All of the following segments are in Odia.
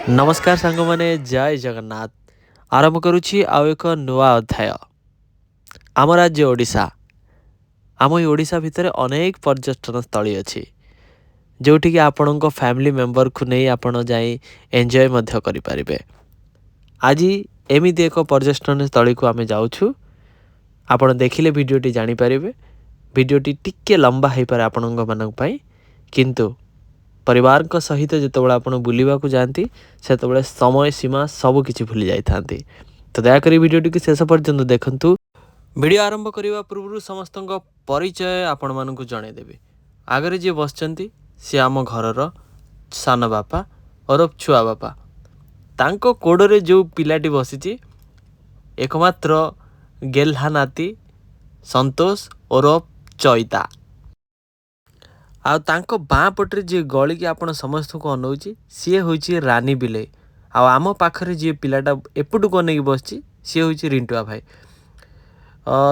ନମସ୍କାର ସାଙ୍ଗମାନେ, ଜୟ ଜଗନ୍ନାଥ। ଆରମ୍ଭ କରୁଛି ଆଉ ଏକ ନୂଆ ଅଧ୍ୟାୟ। ଆମ ରାଜ୍ୟ ଓଡ଼ିଶା, ଆମ ଏଇ ଓଡ଼ିଶା ଭିତରେ ଅନେକ ପର୍ଯ୍ୟଟନ ସ୍ଥଳୀ ଅଛି, ଯେଉଁଠିକି ଆପଣଙ୍କ ଫ୍ୟାମିଲି ମେମ୍ବରକୁ ନେଇ ଆପଣ ଯାଇ ଏନ୍ଜୟ ମଧ୍ୟ କରିପାରିବେ। ଆଜି ଏମିତି ଏକ ପର୍ଯ୍ୟଟନ ସ୍ଥଳୀକୁ ଆମେ ଯାଉଛୁ। ଆପଣ ଦେଖିଲେ ଭିଡ଼ିଓଟି ଜାଣିପାରିବେ। ଭିଡ଼ିଓଟି ଟିକେ ଲମ୍ବା ହେଇପାରେ ଆପଣଙ୍କ ମାନଙ୍କ ପାଇଁ, କିନ୍ତୁ ପରିବାରଙ୍କ ସହିତ ଯେତେବେଳେ ଆପଣ ବୁଲିବାକୁ ଯାଆନ୍ତି, ସେତେବେଳେ ସମୟ ସୀମା ସବୁକିଛି ଭୁଲି ଯାଇଥାନ୍ତି। ତ ଦୟାକରି ଭିଡ଼ିଓଟିକୁ ଶେଷ ପର୍ଯ୍ୟନ୍ତ ଦେଖନ୍ତୁ। ଭିଡ଼ିଓ ଆରମ୍ଭ କରିବା ପୂର୍ବରୁ ସମସ୍ତଙ୍କ ପରିଚୟ ଆପଣମାନଙ୍କୁ ଜଣାଇଦେବି। ଆଗରେ ଯିଏ ବସିଛନ୍ତି, ସିଏ ଆମ ଘରର ସାନ ବାପା ଓରଫ ଛୁଆ ବାପା। ତାଙ୍କ କୋଡ଼ରେ ଯେଉଁ ପିଲାଟି ବସିଛି, ଏକମାତ୍ର ଗେହ୍ଲା ନାତି ସନ୍ତୋଷ ଓରଫ ଚଇତା। ଆଉ ତାଙ୍କ ବାଁ ପଟରେ ଯିଏ ଗଳିକି ଆପଣ ସମସ୍ତଙ୍କୁ ଅନଉଛି, ସିଏ ହେଉଛି ରାନୀ ବିଲେଇ। ଆଉ ଆମ ପାଖରେ ଯିଏ ପିଲାଟା ଏପଟକୁ ଅନେଇକି ବସିଛି, ସିଏ ହେଉଛି ରିଣ୍ଟୁଆ ଭାଇ।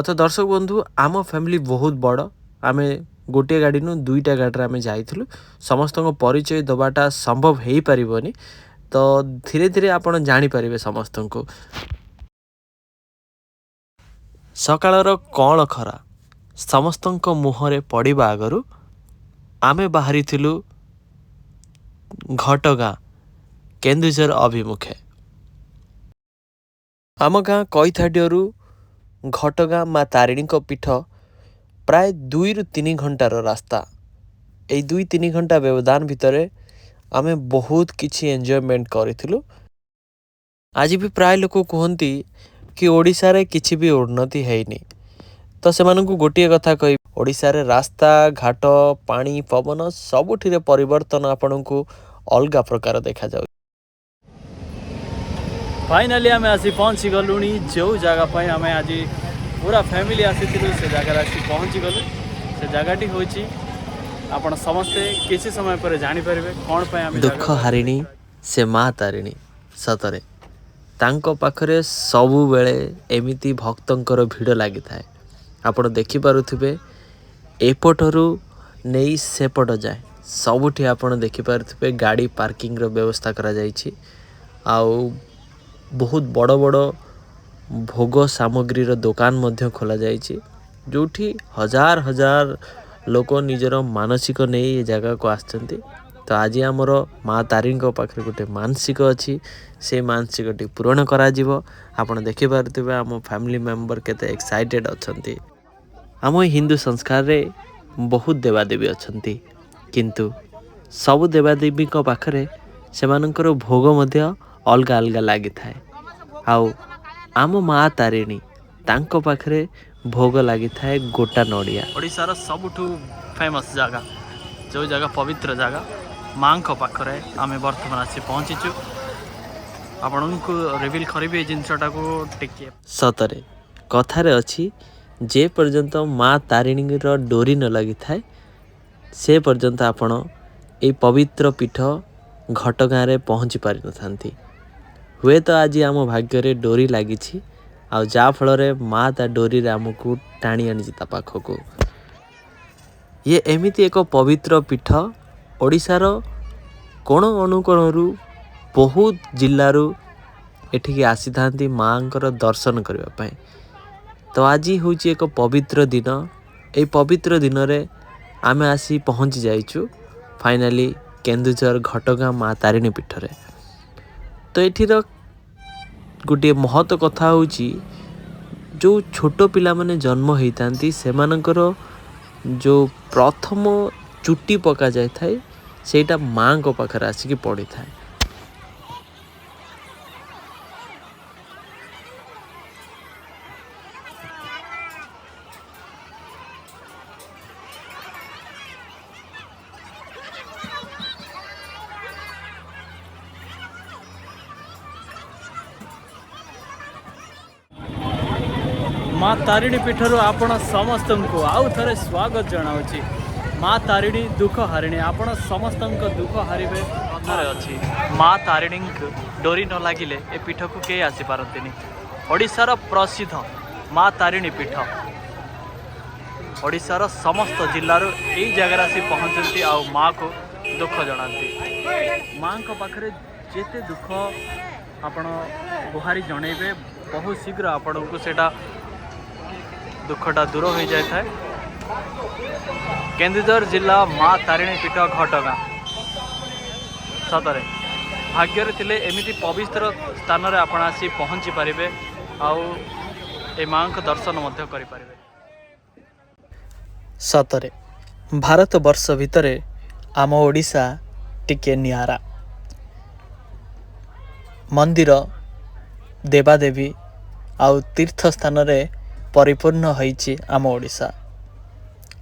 ତ ଦର୍ଶକ ବନ୍ଧୁ, ଆମ ଫ୍ୟାମିଲି ବହୁତ ବଡ଼। ଆମେ ଗୋଟିଏ ଗାଡ଼ି ନୁହଁ, ଦୁଇଟା ଗାଡ଼ିରେ ଆମେ ଯାଇଥିଲୁ। ସମସ୍ତଙ୍କ ପରିଚୟ ଦେବାଟା ସମ୍ଭବ ହେଇପାରିବନି, ତ ଧୀରେ ଧୀରେ ଆପଣ ଜାଣିପାରିବେ ସମସ୍ତଙ୍କୁ। ସକାଳର କଅଁଳ ଖରା ସମସ୍ତଙ୍କ ମୁହଁରେ ପଡ଼ିବା ଆଗରୁ ଆମେ ବାହାରିଥିଲୁ ଘଟଗାଁ କେନ୍ଦୁଝର ଅଭିମୁଖେ। ଆମ ଗାଁ କଇଥାଡିଅରୁ ଘଟଗାଁ ମା ତାରିଣୀଙ୍କ ପୀଠ ପ୍ରାୟ 2ରୁ 3 ଘଣ୍ଟାର ରାସ୍ତା। ଏଇ 2-3 ଘଣ୍ଟା ବ୍ୟବଧାନ ଭିତରେ ଆମେ ବହୁତ କିଛି ଏନ୍ଜୟମେଣ୍ଟ କରିଥିଲୁ। ଆଜି ବି ପ୍ରାୟ ଲୋକ କୁହନ୍ତି କି ଓଡ଼ିଶାରେ କିଛି ବି ଉନ୍ନତି ହେଇନି। ତ ସେମାନଙ୍କୁ ଗୋଟିଏ କଥା କହିବି, ଓଡ଼ିଶାରେ ରାସ୍ତା ଘାଟ, ପାଣି, ପବନ ସବୁଠିରେ ପରିବର୍ତ୍ତନ ଆପଣଙ୍କୁ ଅଲଗା ପ୍ରକାର ଦେଖାଯାଉଛି। ଫାଇନାଲି ଆମେ ଆସି ପହଞ୍ଚି ଗଲୁଣି। ଯେଉଁ ଜାଗା ପାଇଁ ଆମେ ଆଜି ପୁରା ଫ୍ୟାମିଲି ଆସିଥିଲୁ, ସେ ଜାଗାରେ ଆସି ପହଞ୍ଚିଗଲୁ। ସେ ଜାଗାଟି ହେଉଛି, ଆପଣ ସମସ୍ତେ କିଛି ସମୟ ପରେ ଜାଣିପାରିବେ କ'ଣ ପାଇଁ ଆମେ ଦୁଃଖ ଜାଗାକୁ ହାରିଣୀ ସେ ମା ତାରିଣୀ। ସତରେ ତାଙ୍କ ପାଖରେ ସବୁବେଳେ ଏମିତି ଭକ୍ତଙ୍କର ଭିଡ଼ ଲାଗିଥାଏ। ଆପଣ ଦେଖିପାରୁଥିବେ, ଏପଟରୁ ନେଇ ସେପଟ ଯାଏ ସବୁଠି ଆପଣ ଦେଖିପାରୁଥିବେ ଗାଡ଼ି ପାର୍କିଂର ବ୍ୟବସ୍ଥା କରାଯାଇଛି। ଆଉ ବହୁତ ବଡ଼ ବଡ଼ ଭୋଗ ସାମଗ୍ରୀର ଦୋକାନ ମଧ୍ୟ ଖୋଲାଯାଇଛି, ଯେଉଁଠି ହଜାର ହଜାର ଲୋକ ନିଜର ମାନସିକ ନେଇ ଏ ଜାଗାକୁ ଆସିଛନ୍ତି। ତ ଆଜି ଆମର ମା ତାରିଣୀଙ୍କ ପାଖରେ ଗୋଟେ ମାନସିକ ଅଛି, ସେ ମାନସିକଟି ପୂରଣ କରାଯିବ। ଆପଣ ଦେଖିପାରୁଥିବେ ଆମ ଫ୍ୟାମିଲି ମେମ୍ବର କେତେ ଏକ୍ସାଇଟେଡ଼ ଅଛନ୍ତି। ଆମ ଏ ହିନ୍ଦୁ ସଂସ୍କାରରେ ବହୁତ ଦେବାଦେବୀ ଅଛନ୍ତି, କିନ୍ତୁ ସବୁ ଦେବାଦେବୀଙ୍କ ପାଖରେ ସେମାନଙ୍କର ଭୋଗ ମଧ୍ୟ ଅଲଗା ଅଲଗା ଲାଗିଥାଏ। ଆଉ ଆମ ମା ତାରିଣୀ, ତାଙ୍କ ପାଖରେ ଭୋଗ ଲାଗିଥାଏ ଗୋଟା ନଡ଼ିଆ। ଓଡ଼ିଶାର ସବୁଠୁ ଫେମସ୍ ଜାଗା, ଯେଉଁ ଜାଗା ପବିତ୍ର ଜାଗା, ମାଙ୍କ ପାଖରେ ଆମେ ବର୍ତ୍ତମାନ ଆସି ପହଞ୍ଚିଛୁ। ଆପଣଙ୍କୁ ରିଭିଲ୍ କରିବି ଏ ଜିନିଷଟାକୁ ଟିକେ। ସତରେ କଥାରେ ଅଛି, ଯେ ପର୍ଯ୍ୟନ୍ତ ମା ତାରିଣୀର ଡୋରି ନ ଲାଗିଥାଏ, ସେ ପର୍ଯ୍ୟନ୍ତ ଆପଣ ଏଇ ପବିତ୍ର ପୀଠ ଘଟଗାଁରେ ପହଞ୍ଚି ପାରିନଥାନ୍ତି। ହୁଏତ ଆଜି ଆମ ଭାଗ୍ୟରେ ଡୋରି ଲାଗିଛି, ଆଉ ଯାହାଫଳରେ ମା ତା ଡୋରିରେ ଆମକୁ ଟାଣି ଆଣିଛି ତା ପାଖକୁ। ଇଏ ଏମିତି ଏକ ପବିତ୍ର ପୀଠ, ଓଡ଼ିଶାର କୋଣ ଅନୁକୋଣରୁ, ବହୁତ ଜିଲ୍ଲାରୁ ଏଠିକି ଆସିଥାନ୍ତି ମାଆଙ୍କର ଦର୍ଶନ କରିବା ପାଇଁ। ତ ଆଜି ହେଉଛି ଏକ ପବିତ୍ର ଦିନ। ଏଇ ପବିତ୍ର ଦିନରେ ଆମେ ଆସି ପହଞ୍ଚି ଯାଇଛୁ ଫାଇନାଲି କେନ୍ଦୁଝର ଘଟଗାଁ ମା ତାରିଣୀ ପୀଠରେ। ତ ଏଠିର ଗୋଟିଏ ମହତ କଥା ହେଉଛି, ଯେଉଁ ଛୋଟ ପିଲାମାନେ ଜନ୍ମ ହେଇଥାନ୍ତି, ସେମାନଙ୍କର ଯେଉଁ ପ୍ରଥମ ଚୁଟି ପକାଯାଇଥାଏ, ସେଇଟା ମାଆଙ୍କ ପାଖରେ ଆସିକି ପଡ଼ିଥାଏ। ମା ତାରିଣୀ ପୀଠରୁ ଆପଣ ସମସ୍ତଙ୍କୁ ଆଉ ଥରେ ସ୍ୱାଗତ ଜଣାଉଛି। ମା ତାରିଣୀ ଦୁଃଖ ହାରିଣୀ, ଆପଣ ସମସ୍ତଙ୍କ ଦୁଃଖ ହାରିବେ। କଥାରେ ଅଛି, ମା ତାରିଣୀଙ୍କୁ ଡୋରି ନ ଲାଗିଲେ ଏ ପୀଠକୁ କେହି ଆସିପାରନ୍ତିନି। ଓଡ଼ିଶାର ପ୍ରସିଦ୍ଧ ମା ତାରିଣୀ ପୀଠ, ଓଡ଼ିଶାର ସମସ୍ତ ଜିଲ୍ଲାରୁ ଏଇ ଜାଗାରେ ଆସି ପହଞ୍ଚନ୍ତି ଆଉ ମାଆକୁ ଦୁଃଖ ଜଣାନ୍ତି। ମାଆଙ୍କ ପାଖରେ ଯେତେ ଦୁଃଖ ଆପଣ ଗୁହାରି ଜଣେଇବେ, ବହୁତ ଶୀଘ୍ର ଆପଣଙ୍କୁ ସେଇଟା ଦୁଃଖଟା ଦୂର ହୋଇଯାଇଥାଏ। କେନ୍ଦୁଝର ଜିଲ୍ଲା ମା ତାରିଣୀ ପୀଠ, ଘଟଗାଁ। ସତରେ ଭାଗ୍ୟରେ ଥିଲେ ଏମିତି ପବିତ୍ର ସ୍ଥାନରେ ଆପଣ ଆସି ପହଞ୍ଚି ପାରିବେ ଆଉ ଏ ମାଆଙ୍କ ଦର୍ଶନ ମଧ୍ୟ କରିପାରିବେ। ସତରେ ଭାରତ ବର୍ଷ ଭିତରେ ଆମ ଓଡ଼ିଶା ଟିକେ ନିଆରା। ମନ୍ଦିର, ଦେବାଦେବୀ ଆଉ ତୀର୍ଥ ସ୍ଥାନରେ ପରିପୂର୍ଣ୍ଣ ହୋଇଛି ଆମ ଓଡ଼ିଶା।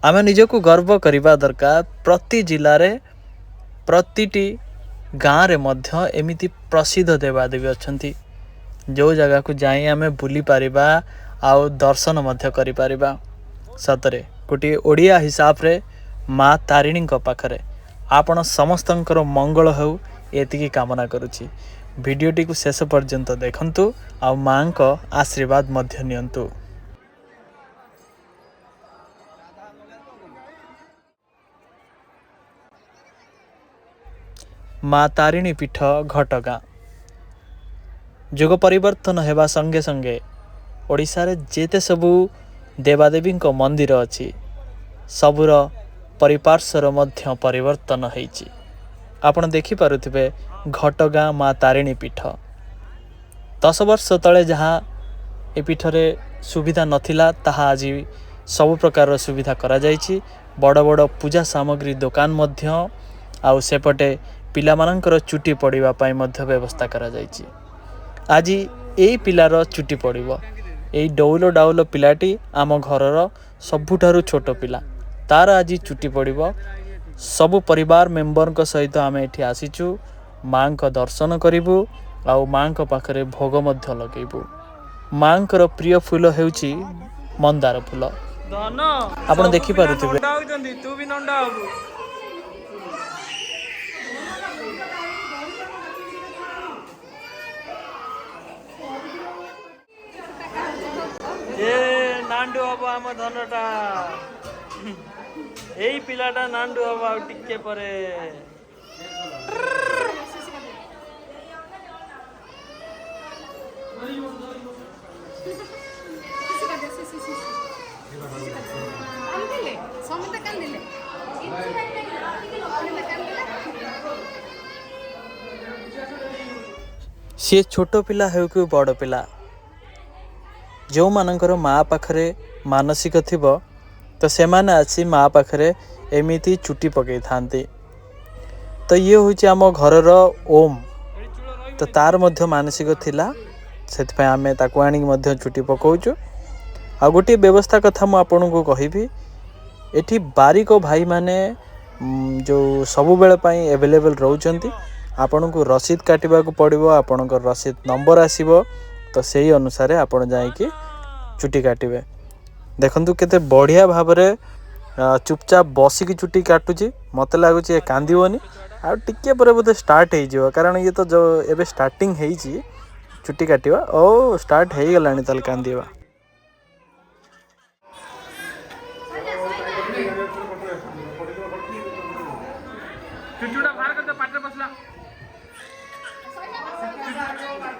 ଆମେ ନିଜକୁ ଗର୍ବ କରିବା ଦରକାର। ପ୍ରତି ଜିଲ୍ଲାରେ, ପ୍ରତିଟି ଗାଁରେ ମଧ୍ୟ ଏମିତି ପ୍ରସିଦ୍ଧ ଦେବାଦେବୀ ଅଛନ୍ତି, ଯେଉଁ ଜାଗାକୁ ଯାଇ ଆମେ ବୁଲିପାରିବା ଆଉ ଦର୍ଶନ ମଧ୍ୟ କରିପାରିବା। ସତରେ ଗୋଟିଏ ଓଡ଼ିଆ ହିସାବରେ ମା ତାରିଣୀଙ୍କ ପାଖରେ ଆପଣ ସମସ୍ତଙ୍କର ମଙ୍ଗଳ ହେଉ, ଏତିକି କାମନା କରୁଛି। ଭିଡ଼ିଓଟିକୁ ଶେଷ ପର୍ଯ୍ୟନ୍ତ ଦେଖନ୍ତୁ ଆଉ ମାଙ୍କ ଆଶୀର୍ବାଦ ମଧ୍ୟ ନିଅନ୍ତୁ। ମା ତାରିଣୀ ପୀଠ, ଘଟଗାଁ। ଯୁଗ ପରିବର୍ତ୍ତନ ହେବା ସଙ୍ଗେ ସଙ୍ଗେ ଓଡ଼ିଶାରେ ଯେତେ ସବୁ ଦେବାଦେବୀଙ୍କ ମନ୍ଦିର ଅଛି, ସବୁର ପରିପାର୍ଶ୍ୱର ମଧ୍ୟ ପରିବର୍ତ୍ତନ ହେଇଛି। ଆପଣ ଦେଖିପାରୁଥିବେ ଘଟଗାଁ ମା ତାରିଣୀ ପୀଠ। 10 ବର୍ଷ ତଳେ ଯାହା ଏ ପୀଠରେ ସୁବିଧା ନଥିଲା, ତାହା ଆଜି ସବୁ ପ୍ରକାରର ସୁବିଧା କରାଯାଇଛି। ବଡ଼ ବଡ଼ ପୂଜା ସାମଗ୍ରୀ ଦୋକାନ ମଧ୍ୟ, ଆଉ ସେପଟେ ପିଲାମାନଙ୍କର ଚୁଟି ପଡ଼ିବା ପାଇଁ ମଧ୍ୟ ବ୍ୟବସ୍ଥା କରାଯାଇଛି। ଆଜି ଏଇ ପିଲାର ଚୁଟି ପଡ଼ିବ। ଏଇ ଡଉଲ ଡାଉଲ ପିଲାଟି ଆମ ଘରର ସବୁଠାରୁ ଛୋଟ ପିଲା। ତାର ଆଜି ଚୁଟି ପଡ଼ିବ। ସବୁ ପରିବାର ମେମ୍ବରଙ୍କ ସହିତ ଆମେ ଏଠି ଆସିଛୁ। ମାଙ୍କ ଦର୍ଶନ କରିବୁ ଆଉ ମାଙ୍କ ପାଖରେ ଭୋଗ ମଧ୍ୟ ଲଗେଇବୁ। ମାଙ୍କର ପ୍ରିୟ ଫୁଲ ହେଉଛି ମନ୍ଦାର ଫୁଲ। ଧନ ଆପଣ ଦେଖିପାରୁଥିବେ। ନଣ୍ଡା ହଉଛନ୍ତି, ତୁ ବି ନଣ୍ଡା ହବୁ। ଏ ନାଣ୍ଡୁ ହବ ଆମ ଧନଟା। ଏଇ ପିଲାଟା ନାଣ୍ଡୁ ହବ ଆଉ ଟିକେ ପରେ। କାନ୍ଦିଲେ ସମସ୍ତେ, କାନ୍ଦିଲେ ସମସ୍ତେ, କାନ୍ଦିଲେ। ସିଏ ଛୋଟ ପିଲା ହେଉ କି ବଡ଼ ପିଲା, ଯେଉଁମାନଙ୍କର ମା ପାଖରେ ମାନସିକ ଥିବ, ତ ସେମାନେ ଆସି ମା ପାଖରେ ଏମିତି ଚୁଟି ପକାଇଥାନ୍ତି। ତ ଇଏ ହେଉଛି ଆମ ଘରର ଓମ୍। ତ ତାର ମଧ୍ୟ ମାନସିକ ଥିଲା, ସେଥିପାଇଁ ଆମେ ତାକୁ ଆଣିକି ମଧ୍ୟ ଚୁଟି ପକାଉଛୁ। ଆଉ ଗୋଟିଏ ବ୍ୟବସ୍ଥା କଥା ମୁଁ ଆପଣଙ୍କୁ କହିବି। ଏଠି ବାରିକ ଭାଇମାନେ ଯେଉଁ ସବୁବେଳେ ପାଇଁ ଆଭେଲେବଲ୍ ରହୁଛନ୍ତି। ଆପଣଙ୍କୁ ରସିଦ କାଟିବାକୁ ପଡ଼ିବ, ଆପଣଙ୍କର ରସିଦ ନମ୍ବର ଆସିବ, ତ ସେଇ ଅନୁସାରେ ଆପଣ ଯାଇକି ଚୁଟି କାଟିବେ। ଦେଖନ୍ତୁ କେତେ ବଢ଼ିଆ ଭାବରେ ଚୁପଚାପ ବସିକି ଚୁଟି କାଟୁଛି। ମୋତେ ଲାଗୁଛି ଏ କାନ୍ଦିବନି। ଆଉ ଟିକେ ପରେ ବୋଧେ ଷ୍ଟାର୍ଟ ହେଇଯିବ, କାରଣ ଇଏ ତ ଏବେ ଷ୍ଟାର୍ଟିଂ ହେଇଛି ଚୁଟି କାଟିବା। ଓ, ଷ୍ଟାର୍ଟ ହେଇଗଲାଣି ତାହେଲେ କାନ୍ଦିବା। ଚୁଚୁଟା ବାହାର କରିଦେ, ପାଟିରେ ପଶିଲା। ନାଇଁ ନାଇଁ ନାଇଁ।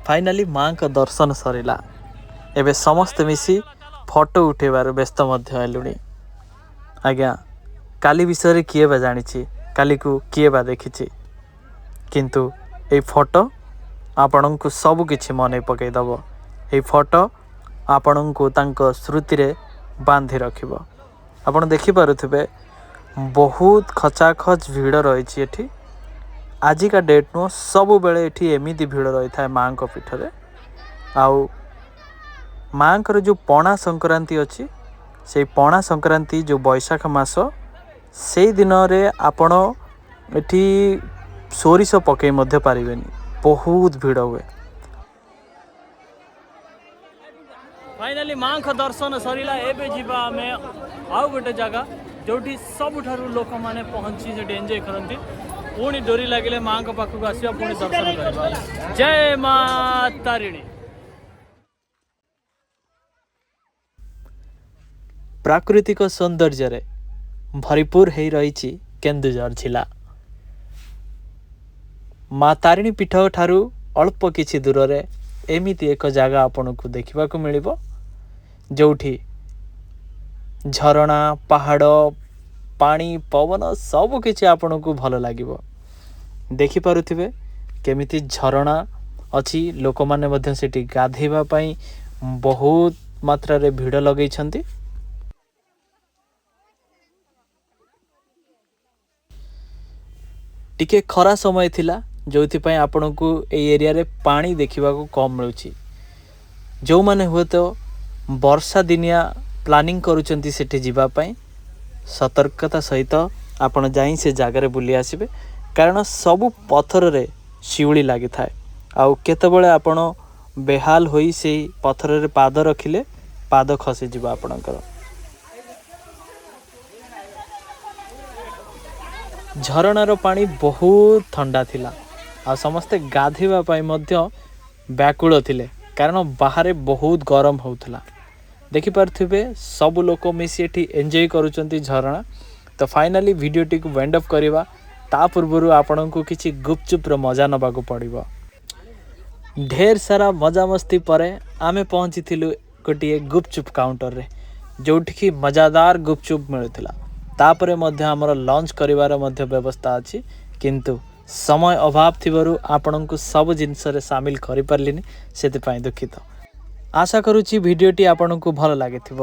ଫାଇନାଲି ମାଙ୍କ ଦର୍ଶନ ସରିଲା। ଏବେ ସମସ୍ତେ ମିଶି ଫଟୋ ଉଠେଇବାରେ ବ୍ୟସ୍ତ ମଧ୍ୟ ହେଲୁଣି। ଆଜ୍ଞା, କାଲି ବିଷୟରେ କିଏ ବା ଜାଣିଛି? କାଲିକୁ କିଏ ବା ଦେଖିଛି? କିନ୍ତୁ ଏଇ ଫଟୋ ଆପଣଙ୍କୁ ସବୁ କିଛି ମନେ ପକାଇଦେବ। ଏଇ ଫଟୋ ଆପଣଙ୍କୁ ତାଙ୍କ ସ୍ମୃତିରେ ବାନ୍ଧି ରଖିବ। ଆପଣ ଦେଖିପାରୁଥିବେ, ବହୁତ ଖଚାଖଚ ଭିଡ଼ ରହିଛି ଏଠି। ଆଜିକା ଡେଟ୍ ନୁହଁ, ସବୁବେଳେ ଏଠି ଏମିତି ଭିଡ଼ ରହିଥାଏ ମାଆଙ୍କ ପୀଠରେ। ଆଉ ମାଆଙ୍କର ଯେଉଁ ପଣା ସଂକ୍ରାନ୍ତି ଅଛି, ସେଇ ପଣା ସଂକ୍ରାନ୍ତି ଯେଉଁ ବୈଶାଖ ମାସ, ସେଇ ଦିନରେ ଆପଣ ଏଠି ସୋରିଷ ପକାଇ ମଧ୍ୟ ପାରିବେନି, ବହୁତ ଭିଡ଼ ହୁଏ। ଫାଇନାଲି ମାଙ୍କ ଦର୍ଶନ ସରିଲା। ଏବେ ଯିବା ଆମେ ଆଉ ଗୋଟେ ଜାଗା, ଯୋଉଠି ସବୁଠାରୁ ଲୋକମାନେ ପହଞ୍ଚି ସେଠି ଏନ୍ଜୟ କରନ୍ତି। ପୁଣି ଡୋରି ଲାଗିଲେ ମାଙ୍କ ପାଖକୁ ଆସିବା, ପୁଣି ଦର୍ଶନ କରିବା। ଜୟ ମା ତାରିଣୀ। ପ୍ରାକୃତିକ ସୌନ୍ଦର୍ଯ୍ୟରେ ଭରିପୁର ହେଇ ରହିଛି କେନ୍ଦୁଝର ଜିଲ୍ଲା। ମା ତାରିଣୀ ପୀଠ ଠାରୁ ଅଳ୍ପ କିଛି ଦୂରରେ ଏମିତି ଏକ ଜାଗା ଆପଣଙ୍କୁ ଦେଖିବାକୁ ମିଳିବ, ଯେଉଁଠି ଝରଣା, ପାହାଡ଼, ପାଣି, ପବନ ସବୁ କିଛି ଆପଣଙ୍କୁ ଭଲ ଲାଗିବ। ଦେଖିପାରୁଥିବେ କେମିତି ଝରଣା ଅଛି। ଲୋକମାନେ ମଧ୍ୟ ସେଠି ଗାଧେଇବା ପାଇଁ ବହୁତ ମାତ୍ରାରେ ଭିଡ଼ ଲଗେଇଛନ୍ତି। ଟିକେ ଖରା ସମୟ ଥିଲା, ଯେଉଁଥିପାଇଁ ଆପଣଙ୍କୁ ଏଇ ଏରିଆରେ ପାଣି ଦେଖିବାକୁ କମ୍ ମିଳୁଛି। ଯେଉଁମାନେ ହୁଏତ ବର୍ଷା ଦିନିଆ ପ୍ଲାନିଂ କରୁଛନ୍ତି ସେଠି ଯିବା ପାଇଁ, ସତର୍କତା ସହିତ ଆପଣ ଯାଇ ସେ ଜାଗାରେ ବୁଲି ଆସିବେ, କାରଣ ସବୁ ପଥରରେ ଶିଉଳି ଲାଗିଥାଏ ଆଉ କେତେବେଳେ ଆପଣ ବେହାଲ ହୋଇ ସେଇ ପଥରରେ ପାଦ ରଖିଲେ ପାଦ ଖସିଯିବ ଆପଣଙ୍କର। ଝରଣାର ପାଣି ବହୁତ ଥଣ୍ଡା ଥିଲା ଆଉ ସମସ୍ତେ ଗାଧୋଇବା ପାଇଁ ମଧ୍ୟ ବ୍ୟାକୁଳ ଥିଲେ, କାରଣ ବାହାରେ ବହୁତ ଗରମ ହେଉଥିଲା। ଦେଖିପାରୁଥିବେ, ସବୁ ଲୋକ ମିଶି ଏଠି ଏନ୍ଜୟ କରୁଛନ୍ତି ଝରଣା। ତ ଫାଇନାଲି ଭିଡ଼ିଓଟିକୁ ୱାଇଣ୍ଡ ଅପ୍ କରିବା ତା ପୂର୍ବରୁ ଆପଣଙ୍କୁ କିଛି ଗୁପଚୁପ୍ର ମଜା ନେବାକୁ ପଡ଼ିବ। ଢେର ସାରା ମଜାମସ୍ତି ପରେ ଆମେ ପହଞ୍ଚିଥିଲୁ ଗୋଟିଏ ଗୁପଚୁପ୍ କାଉଣ୍ଟରରେ, ଯେଉଁଠିକି ମଜାଦାର ଗୁପଚୁପ୍ ମିଳୁଥିଲା। ତାପରେ ମଧ୍ୟ ଆମର ଲଞ୍ଚ କରିବାର ମଧ୍ୟ ବ୍ୟବସ୍ଥା ଅଛି, କିନ୍ତୁ ସମୟ ଅଭାବ ଥିବାରୁ ଆପଣଙ୍କୁ ସବୁ ଜିନିଷରେ ସାମିଲ କରିପାରିଲିନି, ସେଥିପାଇଁ ଦୁଃଖିତ। ଆଶା କରୁଛି ଭିଡ଼ିଓଟି ଆପଣଙ୍କୁ ଭଲ ଲାଗିଥିବ।